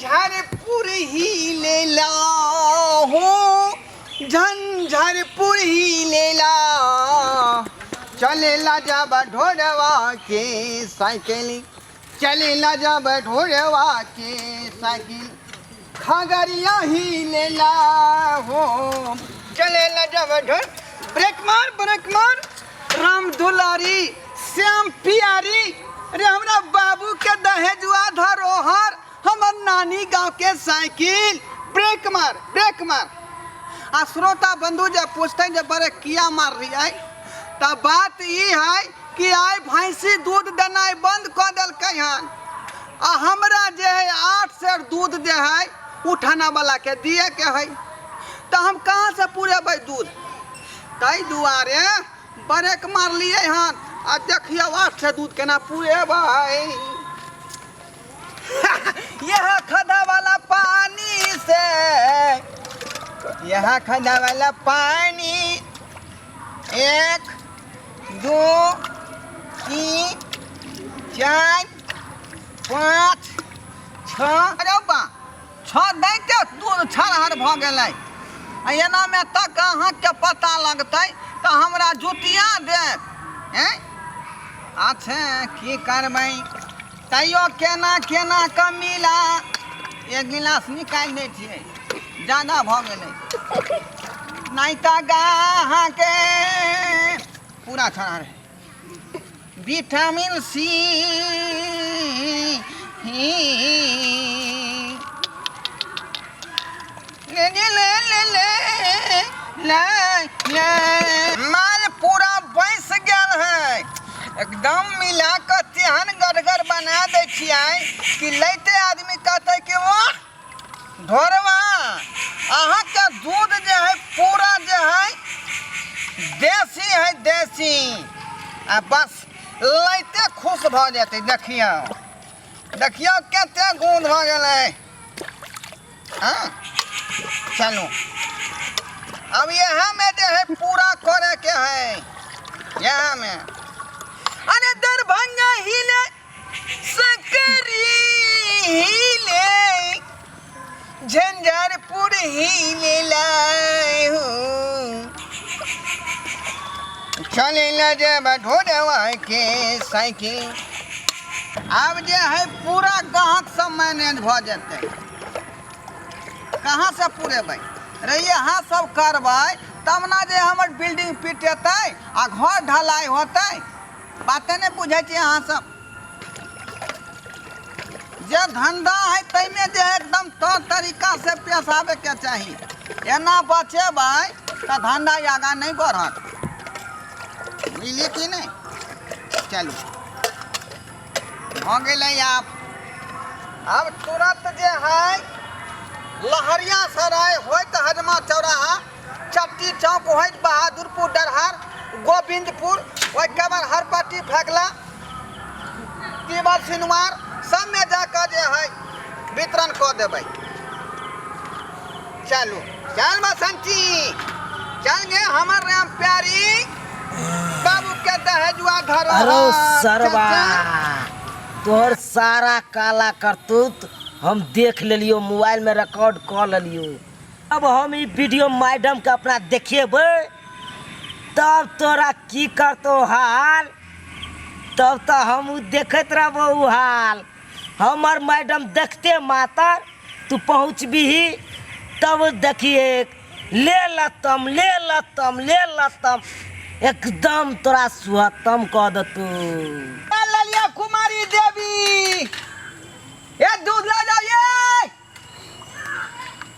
झंझारपुर ही लेला हो, झंझारपुर ही लेला। चलेला जब ढोरवा के साइकिल, चलेला जब ढोरवा के साइकिल, खगड़िया ही लेला हो। चलेला जब ढोर, ब्रेक मार, ब्रेक मार। राम दुलारी श्याम पियारी रे, हमरा बाबू के दहेजुआ धरोहर, हमर नानी गांव के साइकिल। ब्रेक मार, ब्रेक मार। आ श्रोता बंधु जे पूछते जे बड़े किया मार रही है, त बात ई है कि आइ भैंसी दूध देनाइ बंद कऽ देलकै हन, आ हमरा जे है 8 सेर दूध जे है उठाना वाला के दिए के है, तऽ हम कहाँ से पुरेबै दूध? ताहि दुआरे ब्रेक मारलियै हन। आ देखियौ 8 सेर दूध केना पुरेबै। यह खदा वाला पानी से, यह खदा वाला पानी, 1 2 3 4 5 6। अरे बा, 6 दैते दूध छरहर भऽ गेलै। आ एनामे तक अहाँके पता लगतै तऽ हमरा जुतिया देत। हैं, अच्छा की करबै? तैयो केना केना कऽ मिला एक गिलास निकालि दै छियै, ज्यादा भऽ गेलै, नहि तऽ गाहके पूरा छड़ा रहै। विटामिन सी ले ले ले ले ले ले ले, माल पूरा बैस गेल है। एकदम मिला कऽ तेहन गढ़गर बना दै छियै कि लैते आदमी कहतै कि वाह ढोरवा, अहाँके दूध जे है पूरा जे है देसी है, देसी। आ बस लैते खुश भऽ जेतै। देखियौ, देखियौ कते गुण भऽ गेलै। हाँ चलू, अब यहाँ में जे है पूरा करे के है यहाँ में। अरे दरभंगा हिले, सकरी हिले, झंझारपुर हिले लाए हूँ। चले न जब ढोरवा के साइकिल। आब जे है पूरा गाहक सब मैनेज भऽ जेतै। कहाँ से पुरेबै रे? यहाँ सब करबै तब ने जे हमर बिल्डिंग पिटेतै आ घर ढलाई होतै। बाते नहि बुझै छी अहाँ सब। जे धंधा है ताहिमे जे है एकदम तौर तरीका से पेश आबैके चाही। एना बचेबै तऽ धंधा आगाँ नहि बढ़त, बुझलियै कि नहि? चलू, भऽ गेलै। आब आब तुरंत जे है लहरिया सराय होइत हजमा चौराहा, चट्टी चौक होइत बहादुरपुर, डरहर, गोविंदपुर, ओहिके बाद हरपट्टी, फगला, तिवर, सिनुआर सबमे जाकऽ जे है वितरण कऽ देबै। चलू, चल बसंती, चल गे हमर राम प्यारी, बाबू के दहेजुआ धरो। अरे सरवा, तोहर सारा काला करतूत हम देख लेलियो, मोबाइल में रिकॉर्ड कऽ लेलियो। अब हम ई वीडियो मैडम के अपना देखेबै, तब तोरा की करतो हाल, तब तऽ हम उ देखैत रहबो उ हाल। हमर मैडम देखते मातर तू पहुँचबिही, तब देखिए, ले लतम, ले लतम, ले लतम, एकदम तोरा सुहतम कऽ देतौ। ललिया कुमारी देवी, ए दूध ला जाओ ये।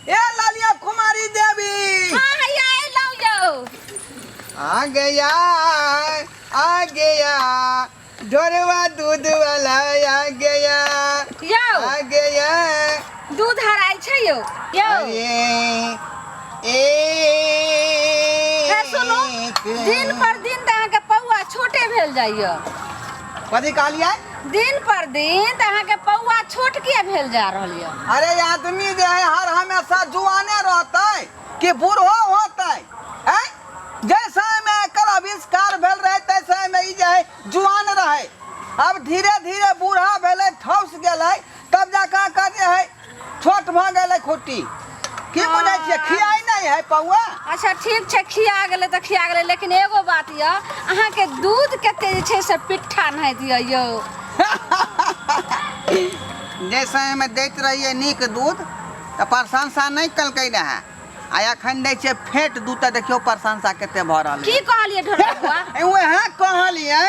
ए लालिया कुमारी देवी। हाँ, हैया एलहुँ यौ। आ गया, आ गया ढोरवा दूध वाला आ गया। यौ। आ गया। दूध हराइ छै यौ, यौ। अरे ए हे सुनू, दिन पर दिन तऽ अहाँके पौआ छोटे भेल जाइए। कथी कहलियै? दिन पर दिन तऽ अहाँके पौआ छोट किया भेल जा रहल यऽ? अरे आदमी जे है हर हमेशा जुआने रहतै कि बूढ़ो होतै? हैं, जै समय में एकर आविष्कार भेल रहे तै समय में ई जे है जुआन रहे। अब धीरे धीरे बूढ़ा भेलै, ठौस गेलै, तब जाकर के जे है भऽ गेलै खुट्टी की बुझै छियै खियाइ नहि है पौआ। अच्छा ठीक छै, खिया गेलै तऽ खिया गेलै, लेकिन एगो बात यऽ, अहाँके दूध कते जे छै से पिट्ठा नहि दिअ यौ। जे समयमे दैत रहियै नीक दूध तऽ प्रशंसा नहि कलकै रहए, आ एखन दै छियै फेट दूध तऽ देखियौ प्रशंसा कते भऽ रहल। की कहलियै ढोलबुआ? वएह कहलियै,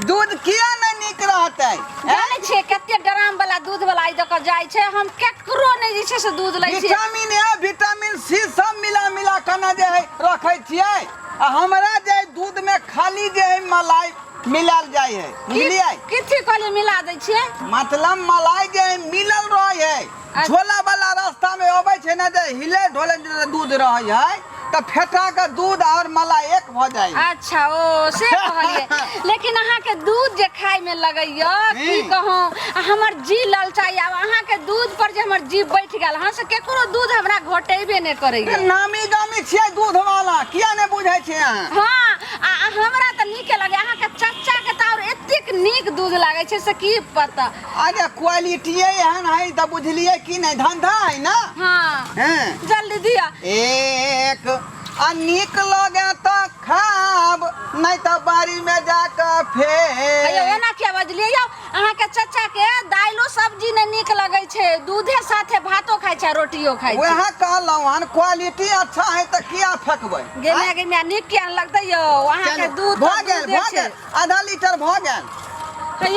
दूध किया नहि नीक रहतै? जानै छियै कते ड्राम वाला दूध वाला ई दऽ कऽ जाइ छै, हम केकरो नहि जे छै से दूध लै छियै। विटामिन ए विटामिन सी सब मिला मिला कऽ ने जे है रखै छियै, आ हमरा जे है दूध में खाली जे है मलाई मिलायल जाइ है, बुझलियै? कथी कहलियै मिला दै छियै? मतलब मलाई जे है मिलल रहै है। झोला वाला रास्ता में अबै छै ने, जे हिले ढोले जे दूध रहै है तऽ फेटा के दूध और मलाई एक भऽ जाइ है। अच्छा ओ से कहलियै, लेकिन अहाँके दूध जे खाय में लगैया की कहूँ, आ हमर जी ललचाइ। आब अहाँके दूध पर जे हमर जी बैठ गेल हँ से केकरो दूध हमरा घोटेबे नहि करैया। नामी गामी छियै दूध वाला, किया नहि बुझै छियै अहाँ? हँ, आ हमरा तऽ नीके लगैया, अहाँके चच्चा के तऽ और एतेक नीक दूध लागै छै से की पता। अरे क्वालिटीए एहन है तऽ बुझलियै कि नहि, धंधा है ना। हाँ। हैं। जल्दी दिया। एक आ नीक लगे तऽ खाब, नहीं तऽ बाड़ी में जाकऽ फेर। अयो एना किया बजलियै यौ? अहाँके चच्चा के दाइलो सब्जी नहि नीक लगै छै, दूधे साथे भातो खाइ छै आ रोटियो खाइ छै। वएह कहलहुँ हन, क्वालिटी अच्छा है तऽ किया फेकबै? गे माय, गे माय, नीक किया नहि लगतै यौ अहाँके चलू, दूध? भऽ तऽ गेल, दूधे भऽ छै। गेल, आधा लीटर भऽ गेल।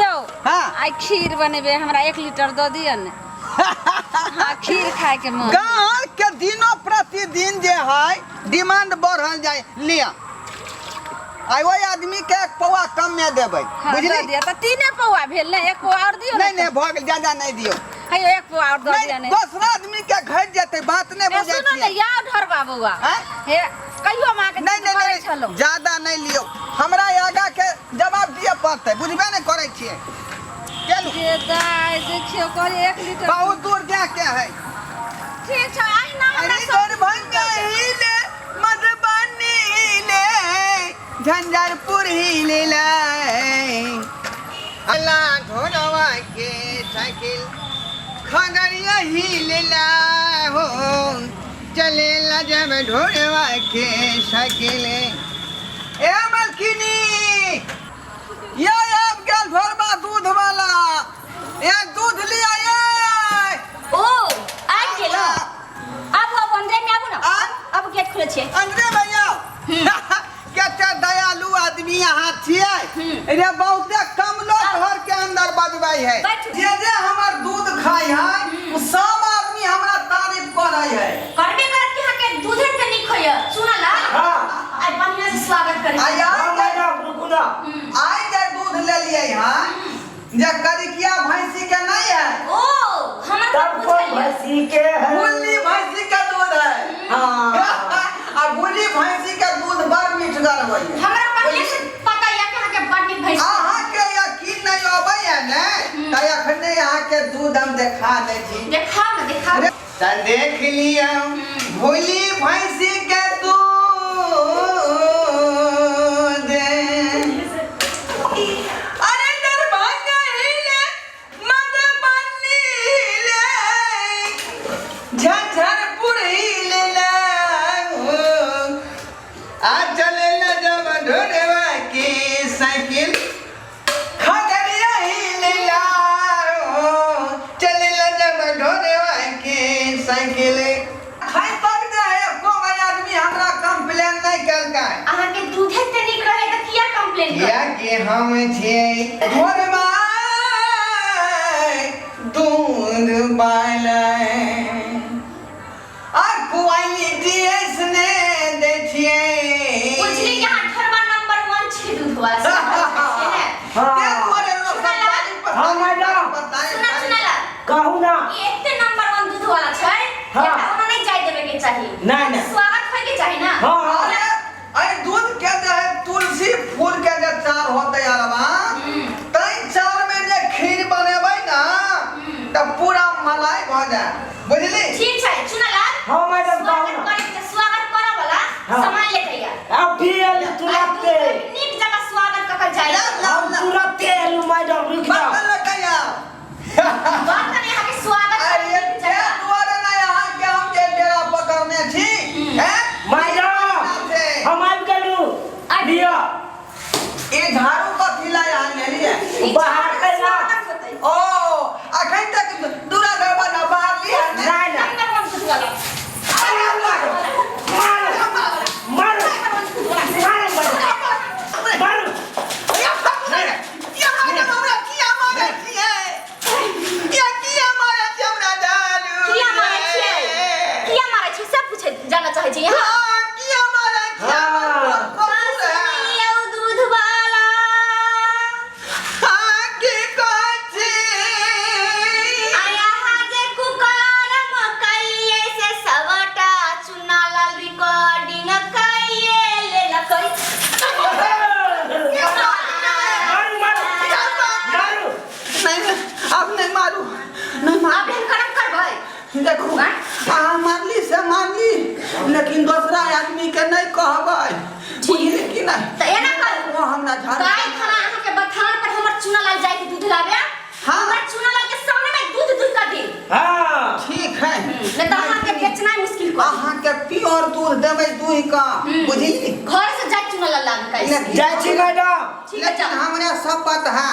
यौ। हाँ। आइ खीर बनेबै, हमरा 1 लीटर दऽ दिअ ने। हाँ, खीर खायके मन। गाँव के दिनो प्रतिदिन जे है डिमांड बढ़ल जाय। लिअ, आइ ओहि आदमी के एक पौआ कम में देबै। हाँ, बुझली? दऽ दिअ तऽ। तीने पौआ भेल ने, एक पौआ आओर दियौ। नहीं नहीं, भऽ गेल, ज्यादा नहीं दियौ। हे, एक पौआ आओर दऽ दिअ। नहीं ने दोसरा आदमी के घट जेतै, बात नहीं ए, बुझै सुनू ने छियै। याव ढोरबा बौआ। आँय? हे, कहियो हम अहाँके नहीं जिद नहीं करै नहीं छलहुँ? ज्यादा नहीं लियौ, हमरा आगा के जवाब दिअ पड़तै, बुझबे नहीं करै छियै। चलू। गे दाइ, देखियौ, कहलियै 1 लीटर। बहुत दूर जाके है। ठीक छै, आइ ना हमरा अरे सब दरभंगा हिले, मधुबनी हिले, झंझारपुर हिले, अला ढोलवा के साइकिल खगड़िया हिले हो, चले ला जब ढोलवा के साइकिल। ए मलकिनी, ये आब गेल ढोरबा दूध वाला, ए दूध लिया ये। ओ आबि गेल। आबू आबू, अंदरे में आबू ने। आ? आबू, गेट खुले छै। अंदरे भैया, कते दयालु आदमी अहाँ छियै। रे बहुते कम लोग घर के अंदर बजबै है। बैठू। जे जे हमर दूध खाय है उ सब आदमी हमरा तारीफ करै है। करबे करत कि अहाँके दूधे से नीक होइए। सुनल। हाँ। आइ बढ़िआँ से स्वागत करै आइ छी। आइ हाँ जे मैडम, रुकू ना। आइ जे दूध लेलियै हँ जे करिकिया भैंसी के नहीं है। ओ हमरा तब तऽ कोन बुझल यऽ। भैंसी के है? भुल्ली भैंसी के दूध है। हाँ। आ भुल्ली भैंसी के दूध बड़ मीठगर होइ है। हमरा पहिले से पता यऽ कि अहाँके बड़ नीक भैंसी। अहाँके यकीन नहीं अबैया ने तऽ अखने अहाँके दूध हम देखा दै छी। देखाउ ने, देखाउ। तऽ देख लिअ भोली भैंसी के दूध। अरे दरभंगा हिले, मधुबनी हिले, झंझारपुर हिले, आ चले न जब ढोरवा की साइकिल खगड़िया हिले, चले न जब ढोरवा की साइकिल। खाइ तक जे है एको गो आदमी हमरा कंप्लेन नहीं केलकै। अहाँके दूधे से नीक रहे तऽ किया कंप्लेन किया करब? कि हम छियै ढोरबा दूध वाला, आ क्वालिटी ऐसने दै छियै। बुझली कि अहाँ ढोरबा नंबर 1 छी दूध वाला, से बात छै ने? हाँ। ताहि दुआरे लोक सब तारीफ पर हाँ, मैडम। पर तारीफ। सुना, सुना। कहू ना। ई एते नंबर 1 दूध वाला छै, हाँ। एकरा ओना नहि जाय देबे के चाही। नहीं, नहीं। स्वागत होय के चाही ना। हाँ हाँ। अरे एहि दूध के जे है तुलसी फूल के जे चार होतै अरबा, तै चार में जे खीर बनेबै ना तऽ पूरा मलाई भऽ जायत, बुझली? ठीक छै चुनालाल। हाँ मैडम, कहू स्वागत ना। करे के, स्वागत करऽ वाला हाँ। सामान लेके आ। अब भी एलू तुरंते। नीक जगह स्वागत कऽ के जाय। ला, ला, हम ला। तुरंते एलू मैडम, रुक जाओ। बर्तन लऽ के आउ। बर्तन यहाँ के स्वागत अरे करे नीक ताहि जगह। दुआरे आब एहन करम करबै? देखू, अहाँ मारली से मारली, लेकिन दोसरा आदमी के नहीं कहबै, बुझली कि नहीं? तऽ एना करू। वो हमरा झाड़ू काल्हि खना अहाँके बथान पर हमर चुनालाल जाय के दूध लाबे। हाँ। हमरा चुनालाल के सामने में दूध दूध का दी। हाँ। ठीक है। नहीं तऽ अहाँके बेचनाइ मुश्किल कऽ अहाँ के प्योर दूध देबै दूहि का, बुझली? घर से जाय चुनालाल लाबे काल्हि। लेकिन जाइ छी मैडम। ठीक है, लेकिन चलू। हमरा शपथ है,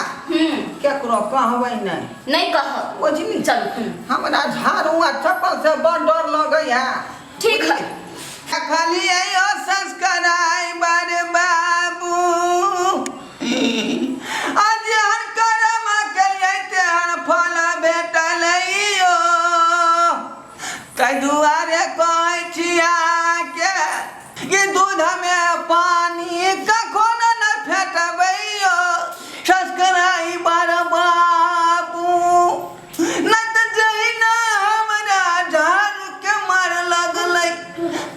केकरो कहबै नहीं। नहीं कहब। बुझली? चलू। हमरा झाड़ू आ चप्पल से बड़ डर लगै है। ठीक है। खाली अयो संस्कार बाबू, आज हर कर्म करियै तेहन फल भेटलैयो। ताहि दुआरे कहै छी अहाँके कि दूधमे पानी कखनो नहि फेटबैयो सब्सक्राइबर बाबू, नहि तऽ जहिना हमरा झाड़ूके मार लगलै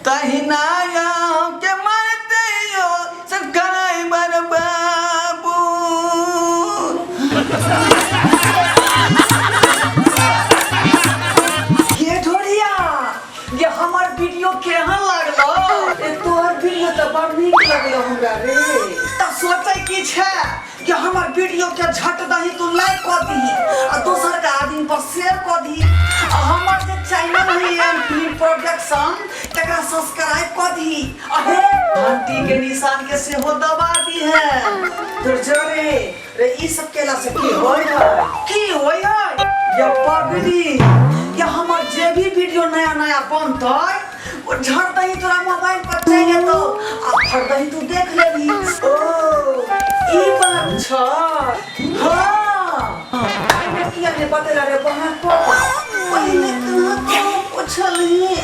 तहिना अहाँके मारतै यौ सब्सक्राइबर बाबू। ये ढोरिया, ये हमर वीडियो केहन लागलो? ए तोहर वीडियो तऽ बड़ नीक लगलो हमरा रे। तऽ सोचै की छै कि हमर वीडियो के झट दही तू लाइक कऽ दीही आ दोसर के आदमी पर शेयर कऽ दीही, आ हमर जे चैनल है एम फिल्म प्रोडक्शन तकरा सब्सक्राइब कऽ दीही, आ हे घंटी के निशान के सेहो दबा दीहे। तोर रे रे, ई सब केला से की होय है? की होय है या पगली? या हमर जे भी वीडियो नया नया बनतै ओ झट दही तोरा मोबाइल पर चलि जेतौ आ फट दही तू देख लेबही। ओ ई बात छ। हाँ, एहिमे किया ने बतेला रे बहन? पहिले कहाँ कहाँ पुछलही?